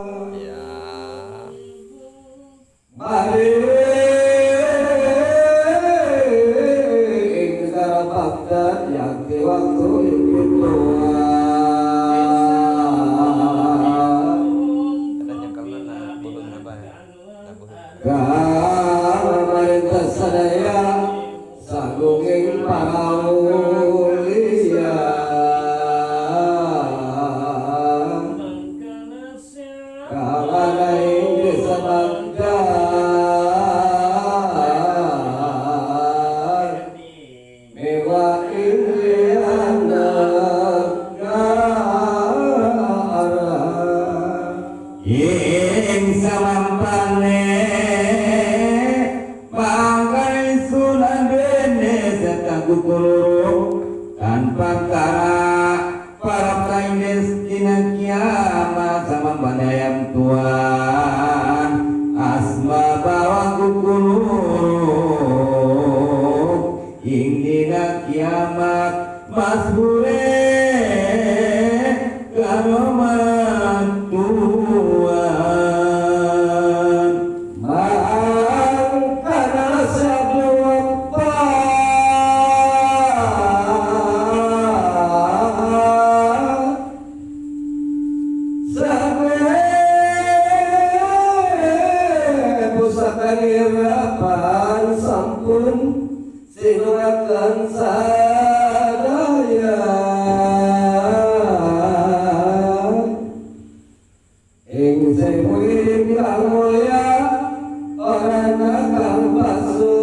Ya. Mari ing negara Baghdad yakti waktu iki tuan. Ada nyekelna na buhun apa ya? Na buhun. Kang pamarentah sadaya sagunging para aulia. Kang ana ing desa Baghdad mewah ing liyan negara. Ing samampane mangkai sunan bene serta kukuluru tanpa kara para kaindes dina kiamat samampane ayam tuan asma bawang kukuluru ing dina kiamat mashure karoman tuan. Mangkana sadupa sampe pusaka nirapan sampun sinuaken sadaya ing sewu ingkang mulya ora ana kang pasujudan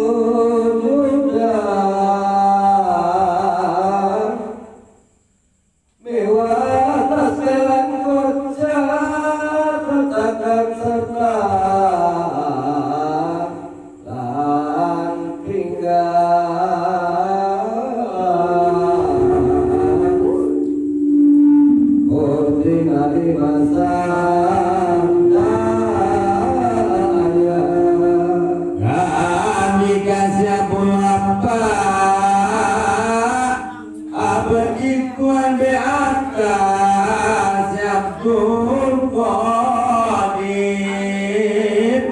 mewah tasbelan koja tetakan serta lan pinggan Ordinary masandaya. Andika siapa apa apa ikuan beaka Abdul Qadir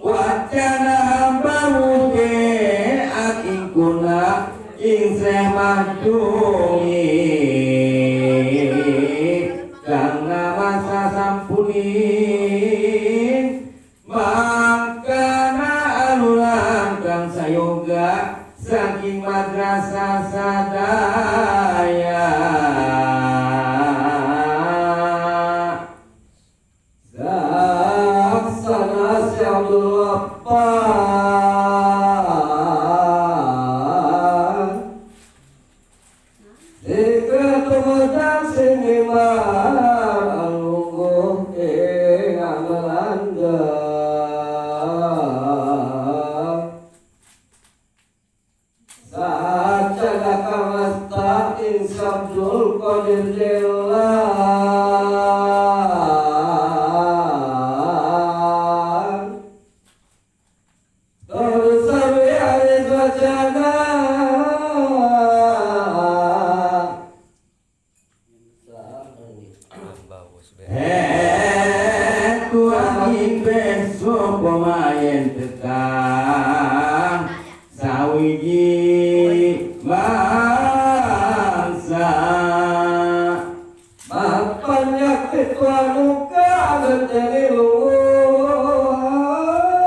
wacana hamba muge akingkuna ing semahdungi kang masa sampuni.